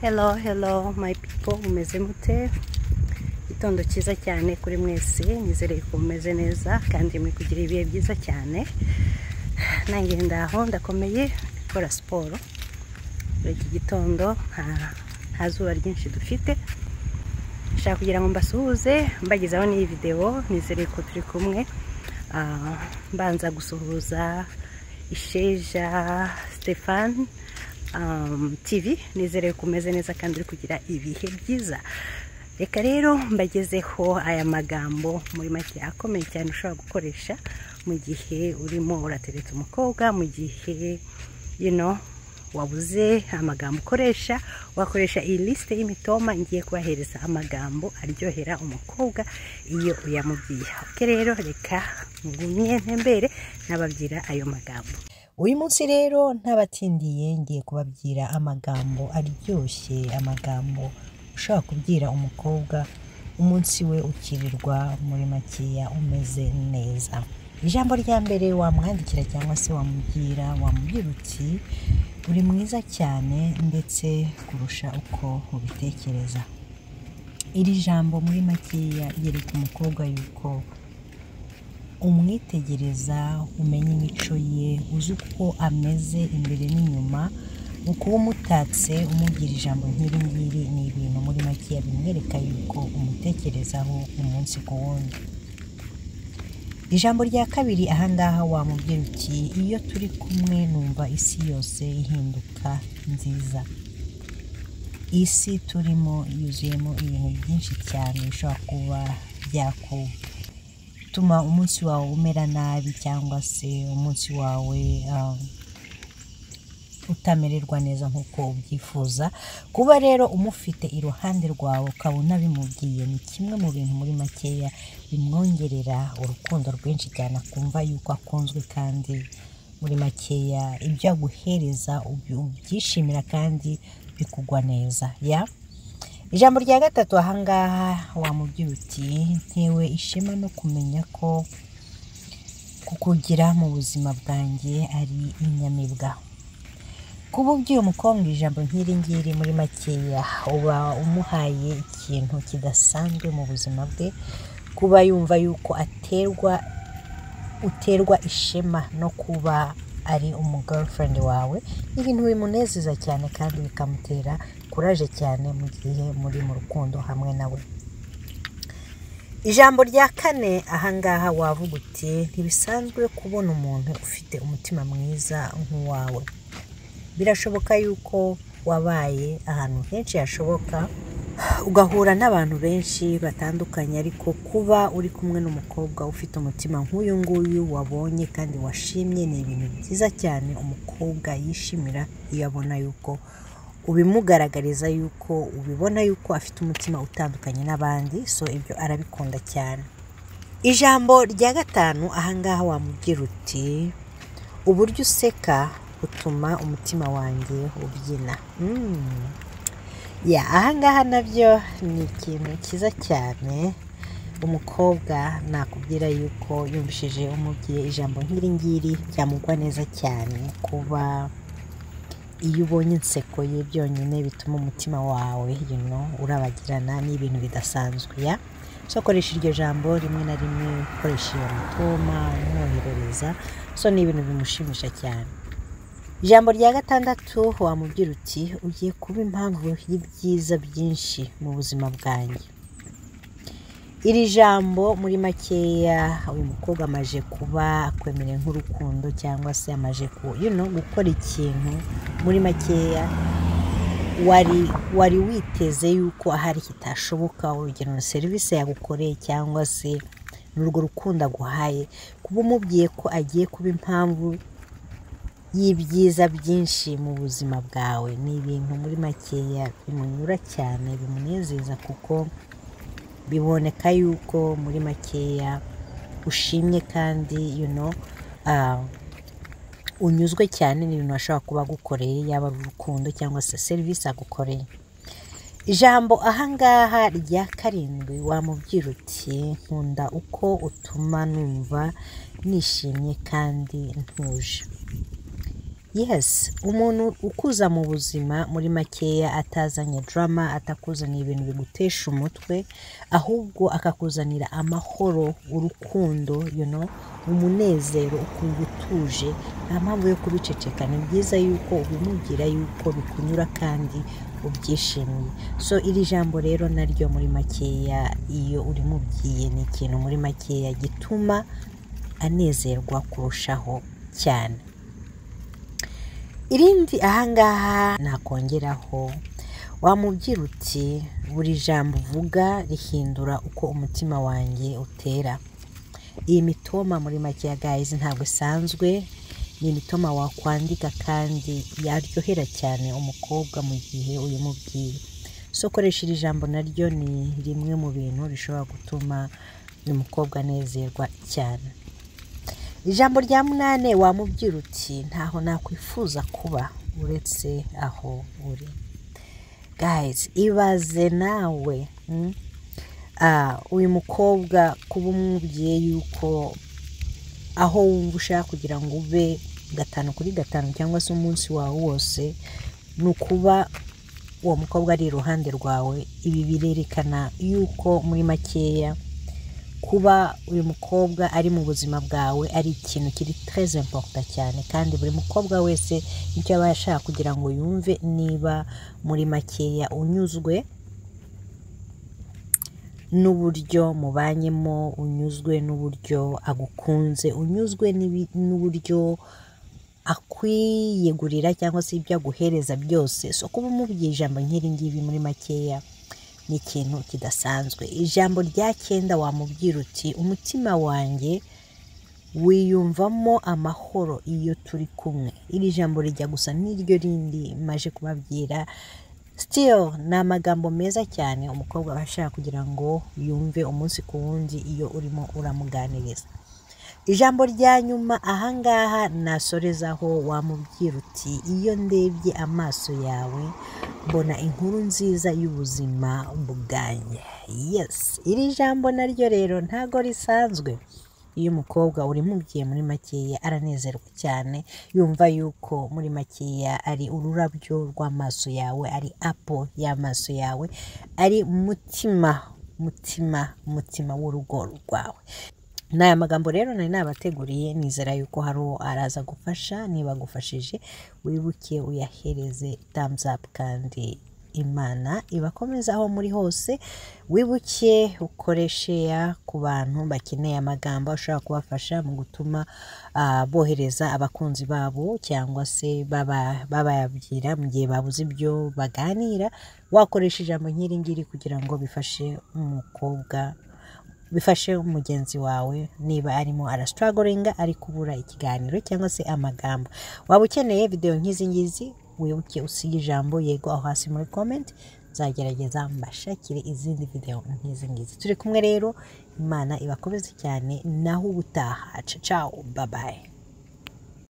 Hello, hello my people, mumeze mute? Igitondo cyiza cyane kuri mwese, nizere ko mumeze neza kandi muri kugira ibihe byiza cyane. Nanjye ndaho ndakomeye, gukora siporo muri iki gitondo, nta zuba ryinshi dufite. Nshaka kugira ngo mbasuhuze, mbagezaho n'iyi video, nizere ko turi kumwe. Mbanza gusuhuza Isheja Stefan TV, nizere ko umeze neza kandi uri kugira ibihe byiza. Reka rero mbagezeho aya magambo muri make akomeye cyane ushobora gukoresha mu gihe urimo uratereta umukobwa, mu gihe wabuze amagambo ukoresha, wakoresha iyi liste y'imitoma ngiye kubahereza amagambo aryohera umukobwa iyo uyamubwiye. Okay, rero reka ngumye ntembere nababwira ayo magambo. Uyu munsi rero ntabatindiye ngiye kubabwira amagambo aryoshye, amagambo ushobora kubwira umukobwa umunsi we ukirirwa muri makeya umeze neza. Ijambo rya mbere wamwandikira cyangwa se wamubwira uti uri mwiza cyane ndetse kurusha uko ubitekereza. Iri jambo muri makeya yereka umukobwa yuko umwitegereza, umenya imico ye, uzi uko ameze imbere n'inyuma. Ukuba umutatse umubwira ijambo nk'iri ngiri ni ibintu muri makeya bimwereka yuko umutekerezaho umunsi ku wundi. Ijambo rya kabiri ahangaha wamubwira uti iyo turi kumwe numva isi yose ihinduka nziza. Isi turimo yuzuyemo ibintu byinshi cyane bishobora kuba byakutuma umunsi wawe umera nabi cyangwa se umunsi wawe utamererwa neza nk'uko ubyifuza. Kuba rero umufite iruhande rwawe ukaba unabimubwiye ni kimwe mu bintu muri makeya bimwongerera urukundo rwinshi cyane, akumva yuko akunzwe kandi muri makeya ibyo aguhereza ubyishimira kandi bikugwa neza. Ya ijambo rya gatatu ahangaha wamubwira uti ntewe ishema no kumenya ko kukugira mu buzima bwanjye ari inyamibwa. Kuba ubwiye umukobwa ijambo nk'iri ngiri muri makeya uba umuhaye ikintu kidasanzwe mu buzima bwe, kuba yumva yuko uterwa ishema no kuba ari umu girlfriend wawe, ibintu bimunezeza cyane kandi bikamutera courage cyane mu gihe muri mu rukundo hamwe nawe. Ijambo rya kane ahangaha wavuga uti ntibisanzwe kubona umuntu ufite umutima mwiza nk'uwawe. Birashoboka yuko wabaye ahantu henshi hashoboka ugahura n'abantu benshi batandukanye, ariko kuba uri kumwe n'umukobwa ufite umutima nk'uyu nguyu wabonye kandi washimye ni ibintu byiza cyane umukobwa yishimira iyo abona yuko ubimugaragariza, yuko ubibona yuko afite umutima utandukanye n'abandi, so ibyo arabikunda cyane. Ijambo rya gatanu ahangaha wamubwira uti uburyo useka utuma umutima wanjye ubyina. Ya ahangaha nabyo ni ikintu cyiza cyane. Umukobwa nakubwira yuko yumvishije umubwiye ijambo nk'iri ngiri byamugwa neza cyane. Kuba iyo ubonye inseko ye byonyine bituma umutima wawe urabagirana, ni ibintu bidasanzwe. Ya so koresha iryo jambo rimwe na rimwe, ukoresha iyo mitoma umwoherereza, so ni ibintu bimushimisha cyane. Ijambo rya gatandatu wamubwira uti ugiye kuba impamvu y'ibyiza byinshi mu buzima bwanjye. Iri jambo muri makeya uyu mukobwa amaje kuba akwemereye nk'urukundo cyangwa se amaje gukora ikintu muri makeya wari witeze yuko ahari kitashoboka, urugero na serivisi yagukoreye cyangwa se n'urwo rukundo aguhaye. Kuba umubwiye ko agiye kuba impamvu y'ibyiza byinshi mu buzima bwawe ni ibintu muri makeya bimunyura cyane, bimunezeza, kuko biboneka yuko muri makeya ushimye kandi unyuzwe cyane n'ibintu ashobora kuba agukoreye, yaba ari urukundo cyangwa se serivisi agukoreye. Ijambo ahangaha rya karindwi wamubwira uti nkunda uko utuma numva nishimye kandi ntuje. Yes, umuntu ukuza mu buzima muri makeya atazanye drama, atakuzaniye ibintu bigutesha umutwe, ahubwo akakuzanira amahoro, urukundo, umunezero, ukumva utuje, nta mpamvu yo kubiceceka. Ni byiza yuko ubimubwira yuko bikunyura kandi ubyishimiye. So iri jambo rero naryo muri makeya iyo urimubwiye ni ikintu muri makeya gituma anezerwa kurushaho cyane. Irindi ahangaha nakongeraho, wamubwira uti buri jambo uvuga rihindura uko umutima wanjye utera. Iyi mitoma muri makeya guys ntabwo isanzwe, ni imitoma wakwandika kandi yaryohera cyane umukobwa mu gihe uyimubwiye. So koresha iri jambo naryo ni rimwe mu bintu rishobora gutuma uyu mukobwa anezerwa cyane. Ijambo rya munane wamubwira uti ntaho nakwifuza kuba uretse aho uri. Guys, ibaze nawe uyu mukobwa kuba umubwiye yuko aho wumva ushaka kugira ngo ube 5 kuri 5 cyangwa se umunsi wawe wose ni ukuba uwo mukobwa ari iruhande rwawe. Ibi birerekana yuko muri makeya kuba uyu mukobwa ari mu buzima bwawe ari ikintu kiri très important cyane, kandi buri mukobwa wese icyo aba ashaka kugira ngo yumve niba muri makeya unyuzwe n'uburyo mubanyemo, unyuzwe n'uburyo agukunze, unyuzwe n'uburyo akwiyegurira cyangwa se ibyo aguhereza byose. So kuba umubwiye ijambo nk'iri ngiri muri makeya ni ikintu kidasanzwe. Ijambo rya 9 wamubwira uti umutima wanjye wiyumvamo amahoro iyo turi kumwe. Iri jambo rijya gusa n'iryo rindi maje kubabwira. Still ni amagambo meza cyane umukobwa aba ashaka kugira ngo yumve umunsi ku wundi iyo urimo uramuganiriza. Ijambo rya nyuma ahangaha nasorezaho, wamubwira uti iyo ndebye amaso yawe mbona inkuru nziza y'ubuzima bwanjye. Yes, iri jambo naryo rero ntago risanzwe. Iyo umukobwa urimubwiye muri makeya aranezerwa cyane, yumva yuko muri makeya ari ururabyo rw'amaso yawe, ari apple y'amaso yawe, ari mutima mutima mutima w'urugo rwawe. N'aya magambo rero nari nabateguriye, nizera yuko hari uwo araza gufasha. Niba agufashije wibuke uyahereze thumbs up, kandi Imana ibakomeze aho muri hose. Wibuke ukore share ku bantu bakeneye amagambo ashobora kubafasha mu gutuma bohereza abakunzi babo cyangwa se babayabwira mu gihe babuze ibyo baganira. Wakoresha ijambo nk'iri ngiri kugira ngo bifashe umukobwa, bifashe mugenzi wawe niba arimo arastrugglinga, ari kubura ikiganiro cyangwa se amagambo. Waba ukeneye video nk'izi ngizi, wibuke usige ijambo yego aho hasi muri comment, nzagerageza mbashakire izindi video nk'izi ngizi. Turi kumwe rero, Imana ibakomeze cyane, naho ubutaha. Ciao, bye bye.